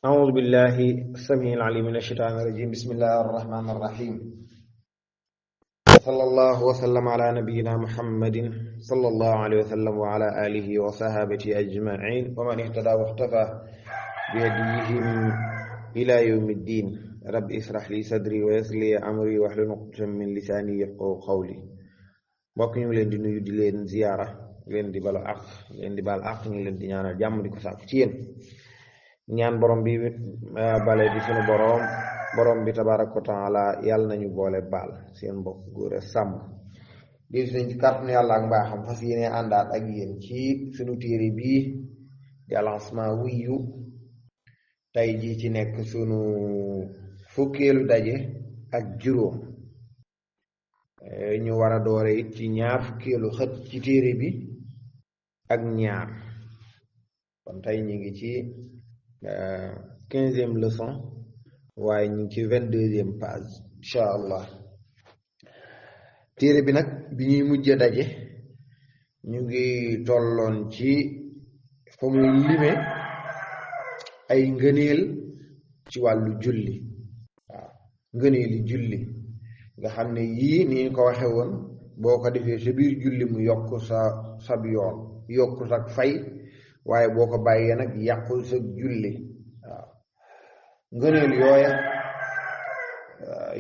أعوذ بالله السميع العليم من الشيطان الرجيم بسم الله الرحمن الرحيم صلى الله وسلم على نبينا محمد صلى الله عليه وسلم وعلى آله وصحابته أجمعين ومن اهتدى واختفى بهديهم إلى يوم الدين رب اشرح لي صدري ويسر لي أمري واحلل عقدة من لساني يفقهوا قولي mbokk ñu leen di nuyu di leen ziyaara leen di balu ak leen di bal ak ñu leen di ñaanal jàmm di ko sàkku ci yéen ñaan borom bi bale di sunu borom bi tabaaraka wa taala yàlla nañu boole baal seen mbokk góor a sàmm di nañ ci kàttanu yàlla ak mbaaxam fas yéene àndaat ak yéen ci sunu téere bii di al Asmawiyyu tey jii ci nekk sunu fukkeelu daje ak juróom ñu war a doore it ci ñaar fukkeelu xët ci téere bi ak ñaar kon tey ñu ngi ci 15e leçon waaye ñu ngi ci 22e page incha allah téere bi nag bi ñuy mujj daje ñu ngi tolloon ci fa muy lime ay ngëneel ci wàllu julli waaw ngëneeli julli nga xam ne yii ni ñu ko waxe woon boo ko defee sa biir julli mu yokk sab yoon yokk sa fay waaye boo ko bàyyee nag yàqul sa julli waaw ngëneel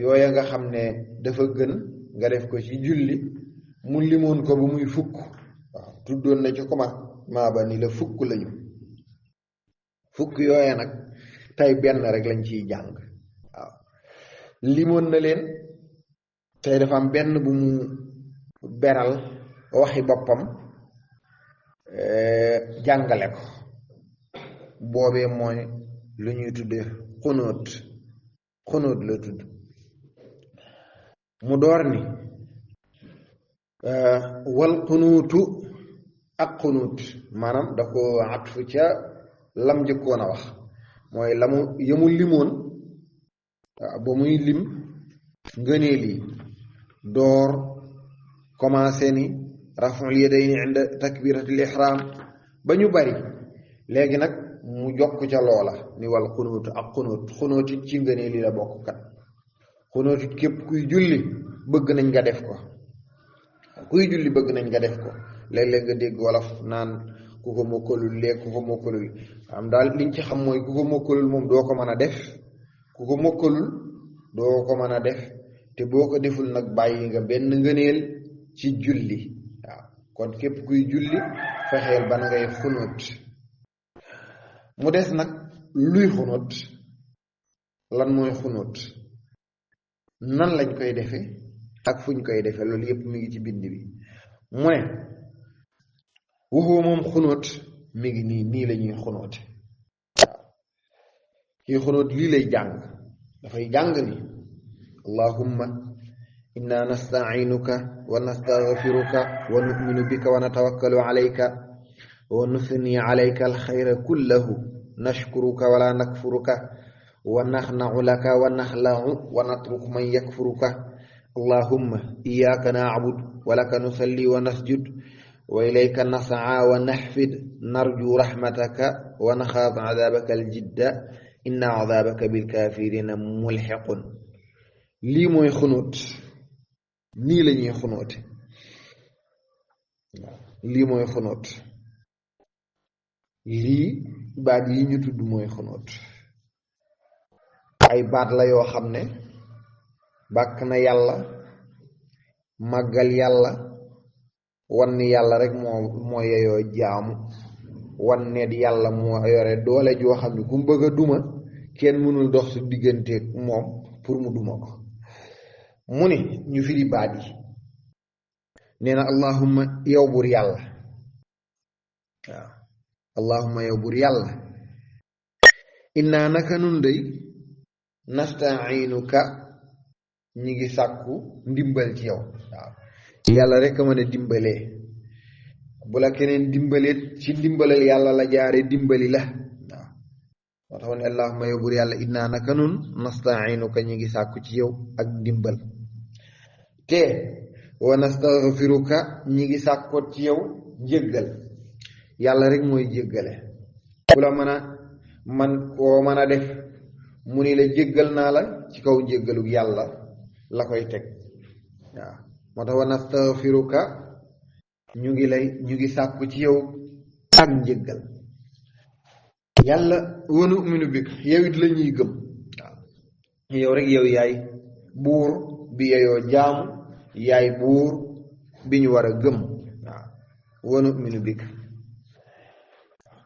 yooya nga xam ne dafa gën nga def ko ci julli mu limoon ko ba muy fukk waaw tuddoon na ci commencement ba ni la fukk lañu fukk yooya nag tey benn rek lañ ciy jàng waaw limoon na leen tey dafa am benn bu mu beral waxi boppam jàngale ko boobee mooy lu ñuy tudde xunóot la tudd mu door ni wal xunuutu ak xunuut maanaam da ko atfu ca lam njëkkoon a wax mooy yamu limoon ba muy lim ngëneel yi door commencé ni raf'ul yadayni inda takbiratul ihram ba ñu bari léegi nag mu jokk ca loola ni wal xunuutu ak xunuut it ci ngëneel yi la bokk kat xunuut it képp kuy julli bëgg nañ nga def ko léeg-léeg nga dégg wolof naan ku ko mokkalul léegi ku ko mokkalul am daal liñ ci xam mooy ku ko mokkalul moom doo ko mën a def te boo ko deful nag bàyyi nga benn ngëneel ci julli waaw kon képp kuy julli fexeel ban ngay xunóot mu des nag luy xunóot lan mooy xunóot nan lañ koy defe ak fuñ koy defe loolu yépp mi ngi ci bind bi mu ne waxoo moom xunóot mi ngi nii la ñuy xunóote waaw kii xunóot lii lay jàng dafay jàng ni allahumma inna nasta'inuka wa nastaghfiruka wa nu'minu bika wa natawakkalu alayka wa nuthni alayka alkhayra kullahu nashkuruka wa la nakfuruka wa nakhna'u laka wa nakhla'u wa natruku man yakfuruka allahumma iyyaka na'budu wa laka nusalli wa nasjud wa ilayka nas'a wa nahfid narju rahmataka wa nakhaf 'adhabaka aljidda inna 'adhabaka bilkafirina mulhiqun lii mooy xunóot nii la ñuy xunóote lii mooy xunóot lii baat yi ñu tudd mooy xunóot ay baat la yoo xam ne bàkk na yàlla màggal yàlla wan ni yàlla rek moo yeyoo jaamu wan ne yàlla moo yore doole joo xam ne ku mu bëgg a duma kenn mënul dox su digganteeg moom pour mu duma ko mu ni ñu firi baat yi nee na allahumma yow buur yàlla waaw allahumma yow buur yàlla inna naka nun day nasta'inuka ñi ngi sàkku ndimbal ci yow waaw yàlla rek a mën a dimbalee bu la keneen dimbaleet ci ndimbalal yàlla la jaare dimbali la waaw moo tax ne allahumma yow buur yàlla inna naka nun nasta'inuka ñi ngi sàkku ci yow ak ndimbal te wa nastaghfiruka ñi ngi sàkkoot ci yow njéggal yàlla rek mooy jéggale ku la man koo mën a def mu ni la jéggal naa la ci kaw njéggalug yàlla la koy teg waaw moo tax wa nastaghfiruka ñu ngi sàkku ci yow ak njéggal yàlla wa nu'minu bik yow it la ñuy gëm waaw yow rek yow yaay buur bi yeyoo jaamu yaay buur bi ñu war a gëm waaw wa nu'minu bik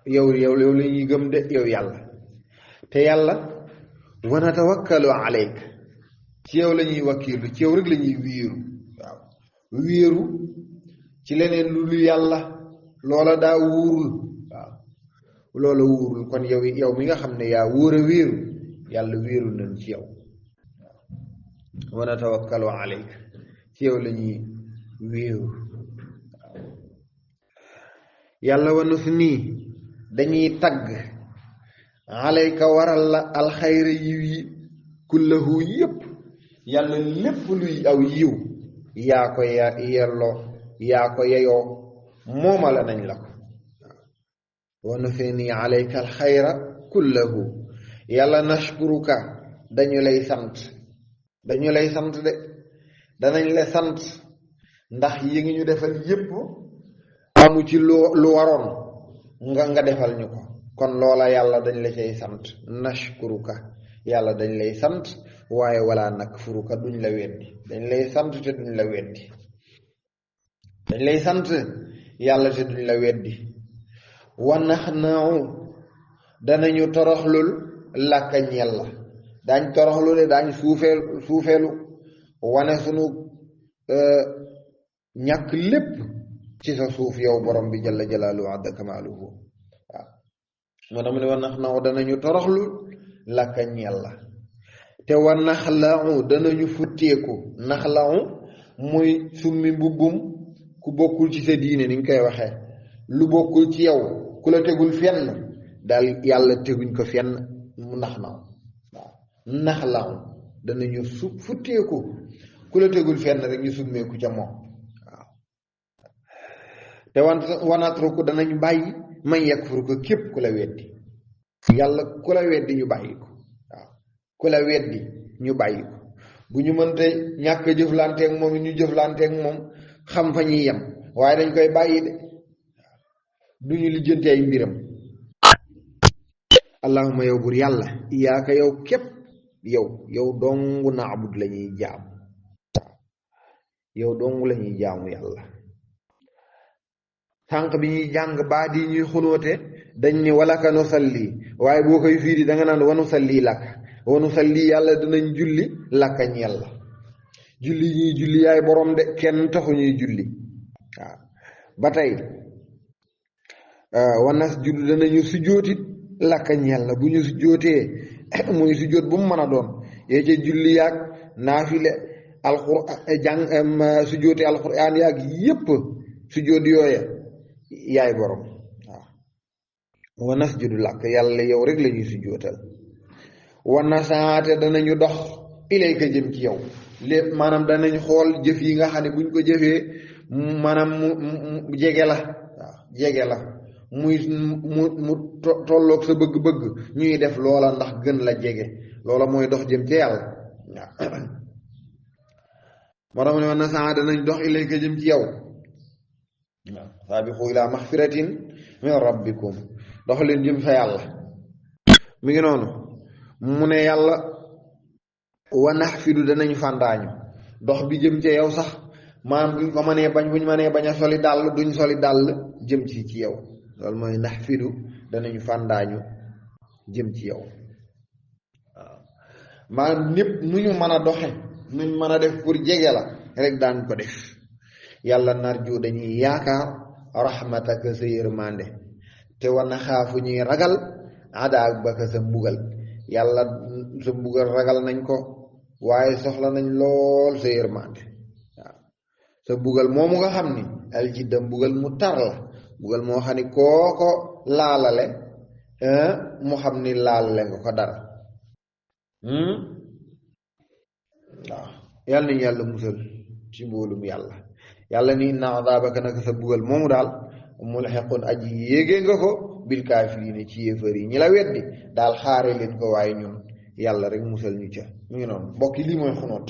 yow la ñuy gëm de yow yàlla te yàlla wa natawakkalu alayk ci yow la ñuy wakkiilu ci yow rek la ñuy wéeru waaw wéeru ci leneen lu dul yàlla loola daa wuurul waaw loola wuurul kon yow mi nga xam ne yaa wóor a wéeru yàlla wéeru nañ ci yow wa natawakkalu alayk ci yow la ñuy wéeru waaw yàlla wa nusni dañuy tagg alayka waral la alxayra yiw yi kullahu yépp yàlla lépp luy aw yiw yaa ko yelloo yaa ko yeyoo moomala nañ la ko wa nusni alayka alxayra kullahu yàlla nashkuruka dañu lay sant de danañ la sant ndax yi ngi ñu defal yépp amu ci lu waroon nga defal ñu ko kon loola yàlla dañ la cay sant nashkuruka yàlla dañ lay sant waaye wala nakfuruka duñ la weddi dañ lay sant te duñ la weddi dañ lay sant yàlla te duñ la weddi wa naxna'u danañu toroxlul làkka ñel la daañ toroxlu de daañ suufeelu wane sunu ñàkk lépp ci sa suuf yow borom bi jalla jalaaluhu adda kamaaluhu waaw moo tax mu ne wa naxna'u danañu toroxlu làkka ñel la te wa naxla'u danañu futteeku naxla'u muy summi mbubbum ku bokkul ci sa diine ni nga koy waxee lu bokkul ci yow ku la tegul fenn daal yàlla teguñ ko fenn mu naxla'u waaw naxla'u danañu futteeku ku la tegul fenn rek ñu summeeku ca moom waaw te wanatruku danañ bàyyi man yakfur ko képp ku la weddi yàlla ku la weddi ñu bàyyi ko waaw ku la weddi ñu bàyyi ko bu ñu mënte ñàkk jëflanteeg moom ñu jëflanteeg moom xam fa ñuy yem waaye dañ koy bàyyi de duñu lijjanti ay mbiram allahumma yow bur yàlla iyaaka yow képp yow dongu naabud la ñuy jaam yow dongu la ñuy jaamu yàlla sànq bi ñuy jàng baat yi ñuy xunóote dañ ni walaka nusalli waaye boo koy fiiri da nga naan wanu salli lakk wanu salli yàlla dinañ julli lakka ñeel la julli ñuy julli yaay borom de kenn taxu ñuy julli waaw ba tey wanas judd danañu sujjóotit lakka ñeel la bu ñu sujjóotee muy sujjóot bu mu mën a doon yee ca julli yaag naafile alxuraan sujjóoti alxuraan yaag yépp sujjóot yooya yaay borom waaw wa nasjudu lak yàlla yow rek la ñuy sujjóotal wa nasaate danañu dox ilayka jëm ci yow lépp maanaam danañ xool jëf yi nga xam ne buñ ko jëfee maanaam mu jege la waaw jege la mu tolloog sa bëgg-bëgg ñuy def loola ndax gën la jege loola mooy dox jëm ci yàlla waaw moo tax mu ne wa nasaate danañ dox ilayka jëm ci yow waaw saabiqu ila maxfiratin min rabbikum dox leen jëm sa yàlla mi ngi noonu mu ne yàlla wa naxfidu danañ fàndaañu dox bi jëm ci yow sax maanaam buñ ko mënee bañ buñ mënee bañ a soli dàll duñ soli dàll jëm ci yow loolu mooy naxfidu danañu fàndaañu jëm ci yow waaw maanaam ñépp nu ñu mën a doxe nuñ mën a def pour jege la rek daan ko def yàlla narju dañuy yaakaar rahmataka sa yërmande te wa naxaafu ñuy ragal adaabaka sa mbugal yàlla sa mbugal ragal nañ ko waaye soxla nañ lool sa yërmande waaw sa mbugal moomu nga xam ni aljidda mbugal mu tar la mbugal moo xam ni kooko laalale mu xam ni laalale nga ko dara waaw yàlla nañu yàlla musal ci mboolum yàlla ni inna adaabaka naka sa mbugal moomu daal mulhiqun aji yéege nga ko bil kaafiriina ci yéefar yi ñi la weddi daal xaare leen ko waaye ñun yàlla rek musal ñu ca mu ngi noonu mbokk yi lii mooy xunuut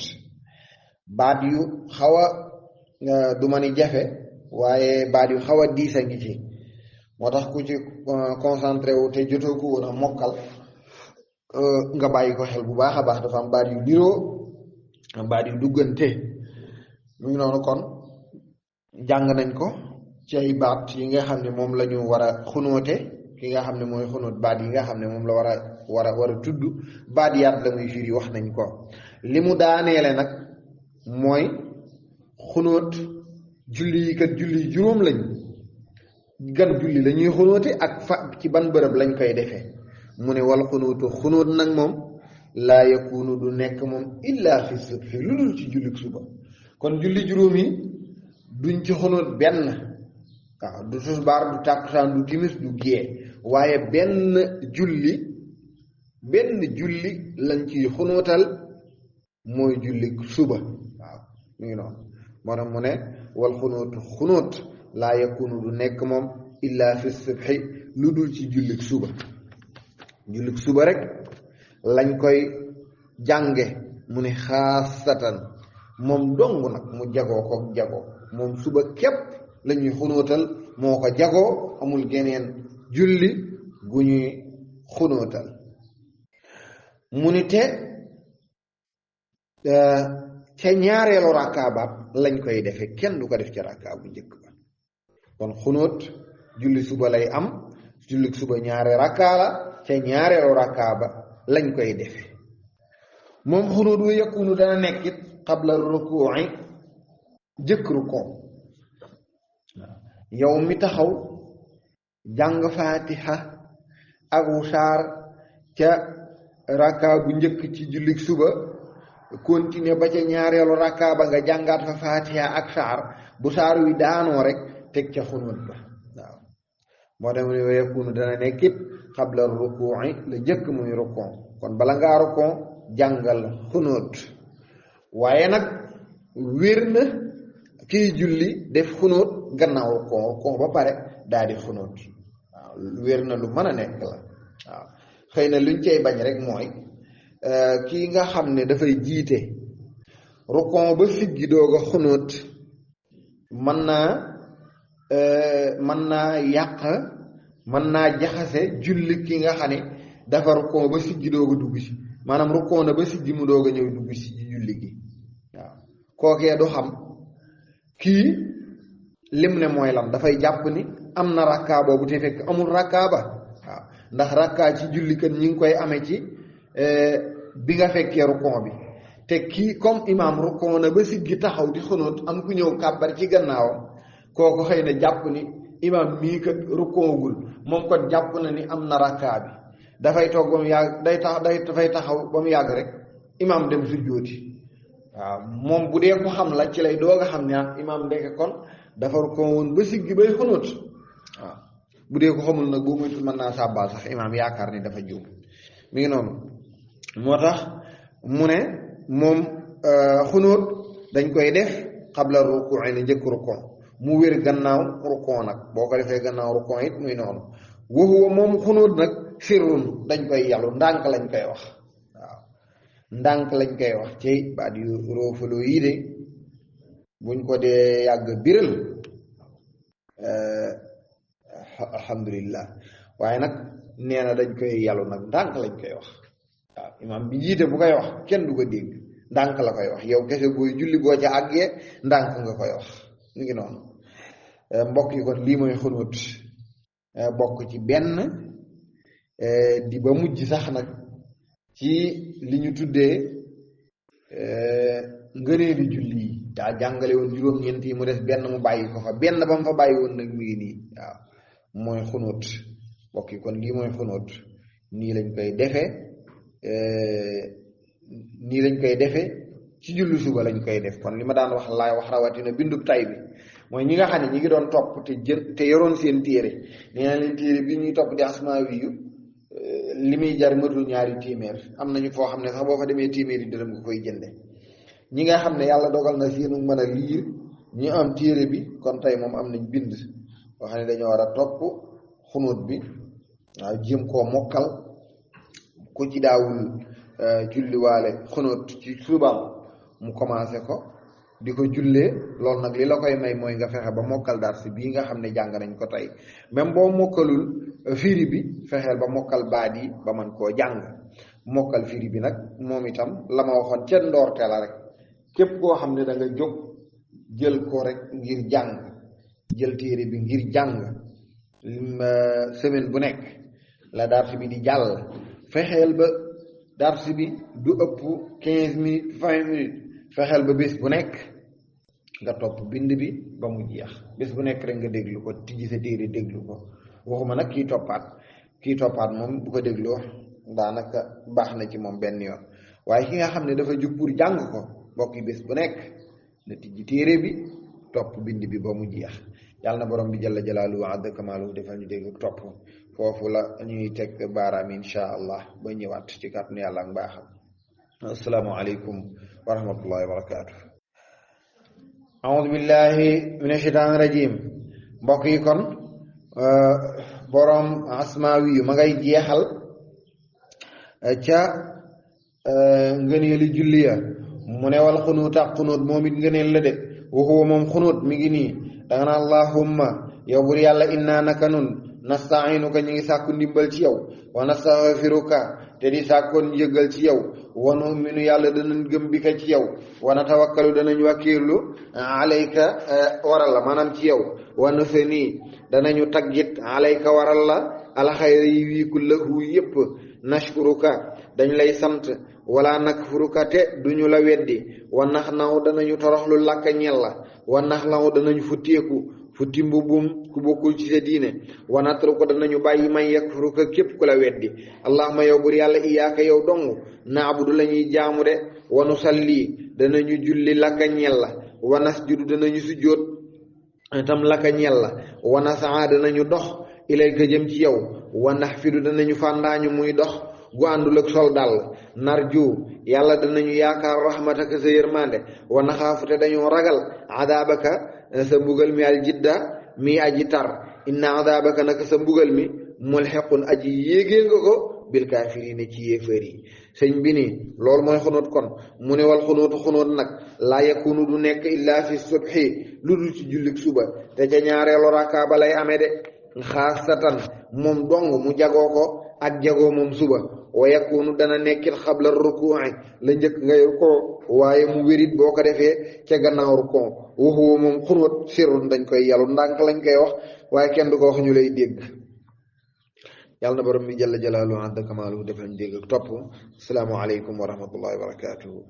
baat yu xaw a du ma ni jafe waaye baat yu xaw a diis a ngi ci moo tax ku ci concentré wu te jotoo ko woon a mokkal nga bàyyi ko xel bu baax a baax dafa am baat yu niroo am baat yu duggante mu ngi noonu kon jàng nañ ko ci ay baat yi nga xam ne moom la ñu war a xunóote ki nga xam ne mooy xunóot baat yi nga xam ne moom la war a tudd baat yaat la muy firi wax nañ ko li mu daaneele nag mooy xunóot julli yi kat julli juróom lañ gan julli la ñuy xunóote ak fa ci ban bërëb lañ koy defee mu ne wal xunóotu xunóot nag moom laa yakunu du nekk moom illa fi subhi lu dul ci jullik suba kon julli juróom yi duñ ci xunóot benn waaw du tisbaar du tàkkusaan du timis du gée waaye benn julli lañ ciy xunóotal mooy jullik suba waaw mu ngi noonu moo tax mu ne wal xunóotu xunóot laa yakunu du nekk moom illa fi subhi lu dul ci jullik suba rek lañ koy jànge mu ne xaasatan moom dong nag mu jagoo ko jagoo moom suba képp lañuy xunóotal moo ko jagoo amul geneen julli gu ñuy xunóotal mu ni te ca ñaareelu rakkaa ba lañ koy defe kenn du ko def ca rakkaa bu njëkk ba kon xunóot julli suba lay am julli suba ñaare rakkaa la ca ñaareelu rakkaa ba lañ koy defe moom xunóot wa yakunu dana nekkit qabla rukuu'i jëkk rukoo yow mi taxaw jàng faatiha ak saar ca rakkaa bu njëkk ci julli suba continuer ba ca ñaareelu rakkaa ba nga jàngaat fa faatiha ak saar bu saar wi daanoo rek teg ca xunóot ba waaw moo tax mu ne yakunu dana nekkit qabla rukuu'i la jëkk muy rukoo kon bala ngaa rukoo jàngal xunóot waaye nag wér na kiy julli def xunóot gannaaw rukoo ba pare daal di xunóot waaw wér na lu mën a nekk la waaw xëy na luñ cay bañ rek mooy kii nga xam ne dafay jiite rukoo ba siggi doog a xunóot mën naa yàq mën naa jaxase julli ki nga xam ne dafa rukoo ba siggi doog a dugg si maanaam rukoo na ba siggi mu doog a ñëw dugg si julli gi waaw kookee du xam kii lim ne mooy lan dafay jàpp ni am na rakkaa boobu te fekk amul rakkaa ba waaw ndax rakkaa ci julli kan ñi ngi koy amee ci bi nga fekkee rukoo bi te kii comme imaam rukoo na ba siggi taxaw di xunóot am ku ñëw kàbbar ci gannaawam kooku xëy na jàpp ni imaam mii kat rukoogul moom kon jàpp na ni am na rakkaa bi dafay toog ba mu yàgg dafay taxaw ba mu yàgg rek imaam dem sujjóoti waaw moom bu dee ko xam la ci lay doog a xam ne imaam ndeke kon dafa rukoo woon ba siggi bay xunóot waaw bu dee ko xamul nag boo moytul mën naa sàbbaal sax imaam yaakaar ni dafa juum mi ngi noonu moo tax mu ne moom xunóot dañ koy def xabla rukuu ne njëkk rukoo mu wér gannaaw rukoo nag boo ko defee gannaaw rukoo it muy noonu waxuwa moom xunóot nag sirrun dañ koy yàllu ndànk lañ koy wax waaw ndànk lañ koy wax ci baat yu roofaloo yii de buñ ko dee yàgg biral alhamdulillah waaye nag nee na dañ koy yàllu nag ndànk lañ koy wax waaw imaam bi jiite bu koy wax kenn du ko dégg ndànk la koy wax yow kese booy julli boo ca àggee ndànk nga koy wax mu ngi noonu mbokk yi kon lii mooy xunóot bokk ci benn di ba mujj sax nag ci li ñu tuddee ngëneelu julli yi daa jàngale woon juróom-ñeent yi mu des benn mu bàyyi ko fa benn ba mu fa bàyyi woon nag mu ngi nii waaw mooy xunóot mbokk yi kon lii mooy xunóot nii lañ koy defee ci julli suba lañ koy def kon li ma daan wax laay wax rawatina bindub tay bi mooy ñi nga xam ne ñi ngi doon topp te yoroon seen téere nee na leen téere bi ñuy topp di Asmaawi yu li muy jar matul ñaari téeméer am nañu foo xam ne sax boo fa demee téeméeri dërëm nga koy jënde ñi nga xam ne yàlla dogal na seenu mën a liir ñu am téere bi kon tey moom am nañ bind boo xam ne dañoo war a topp xunóot bi waaw jéem koo mokkal ku ci daawul julliwaale xunóot ci subaam mu commencé ko di ko jullee loolu nag li la koy may mooy nga fexe ba mokkal dars bii nga xam ne jàng nañ ko tey même boo mokkalul firi bi fexeel ba mokkal baat yi ba man koo jàng mokkal firi bi nag moom itam la ma waxoon ca ndoorte la rek képp koo xam ne da nga jóg jël ko rek ngir jàng jël téere bi ngir jàng semaine bu nekk la dars bi di jàll fexeel ba dars bi du ëpp 15 minutes 20 minutes fexeel ba bés bu nekk nga topp bind bi ba mu jeex bés bu nekk rek nga déglu ko tijji sa téere déglu ko waxuma nag kii toppaat moom bu ko dégloo daanaka baax na ci moom benn yoon waaye ki nga xam ne dafa jug pour jàng ko mbokki bés bu nekk na tijji téere bi topp bind bi ba mu jeex yàlla na borom bi jalla jalaaluhu wa azza kamaaluhu defal ñu dégg topp foofu la ñuy teg baaraam insha allah ba ñëwaat ci kàttanu yàlla ak mbaaxam assalaamu aleykum wa rahmatullahi wa barakatuh a'udhu billahi minash shaitanir rajim mbokk yi kon borom asmaawi yu ma ngay jeexal ca ngëneeli julli ya mu ne wal xunuut ak xunuut moom it ngëneel la de waxuwa moom xunuut mi ngi nii danga na allahumma yow bur yàlla inna naka nun nastainuka ñu ngi sàkku ndimbal ci yow wa nastaghfiruka te di sàkkoon njëggal ci yow wa nu'minu yàlla danañ gëm bi ka ci yow wa natawakkalu danañ wakkiirlu alayka waral la maanaam ci yow wa nusni danañu taggit alayka waral la alxayra yi wii kullahu yépp nashkuruka dañ lay sant wala nakfuruka te duñu la weddi wa nax naw danañu toroxlu lakka ñel la wa nax law danañu futteeku futti mbubum ku bokkul ci sa diine wa natruku danañu bàyyi man yakfuruka képp ku la weddi allahumma yow bur yàlla iyaaka yow dong naabudu la ñuy jaamu de wa nusalli danañu julli lakka ñel la wa nasjudu danañu sujjóot tam lakka ñel la wa nasaa danañu dox ilayka jëm ci yow wa naxfidu danañu fàndaañu muy dox gu àndul ak sol dal narju yàlla danañu yaakaar rahmataka sa yërmande wa naxaafu te dañoo ragal adaabaka sa mbugal mi al jidda mi aji tar inna adaabaka naka sa mbugal mi mulxiqun aji yéegee nga ko bil kaafiriina ci yéefar yi sëñ bi ni loolu mooy xunóot kon mu ne wal xunóot nag laa yakunu du nekk illa fi subhi lu dul ci jullik suba te ca ñaareelu rakka ba lay amee de xaasatan moom dong mu jagoo ko ak jagoo moom suba wa yakunu dana nekkit xabla ruku'i la njëkk ngay rukoo waaye mu wérit boo ko defee ca gannaaw rukoo waxuwa moom xunóot sirrun dañ koy yalu ndànk lañ koy wax waaye kenn du ko wax ñu lay dégg yàlla na borom bi jalla jalaaluhu azza kamaaluhu def lañ dégg ak topp assalaamu aleykum wa rahmatullahi wa barakatuhu